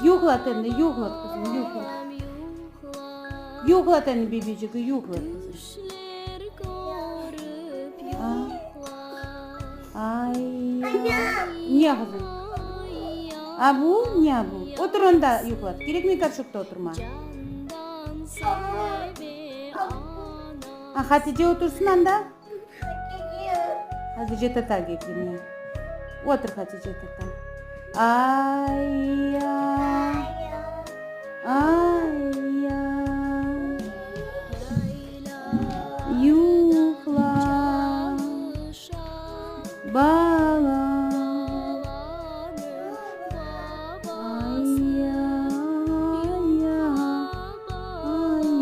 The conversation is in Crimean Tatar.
Yuqlat endi, yuqlat, qızım, yuqlat. Yuqlat endi, bebecigi, yuqlat, qızım. Ay, ne, qızım? A bu, ne bu? Otur onda, yuqlat. Kerekmey gorşokta oturma. A, Hatice otursın anda? Hatice tata getirme. Otur, Hatice tata. Ay, ya. Ay.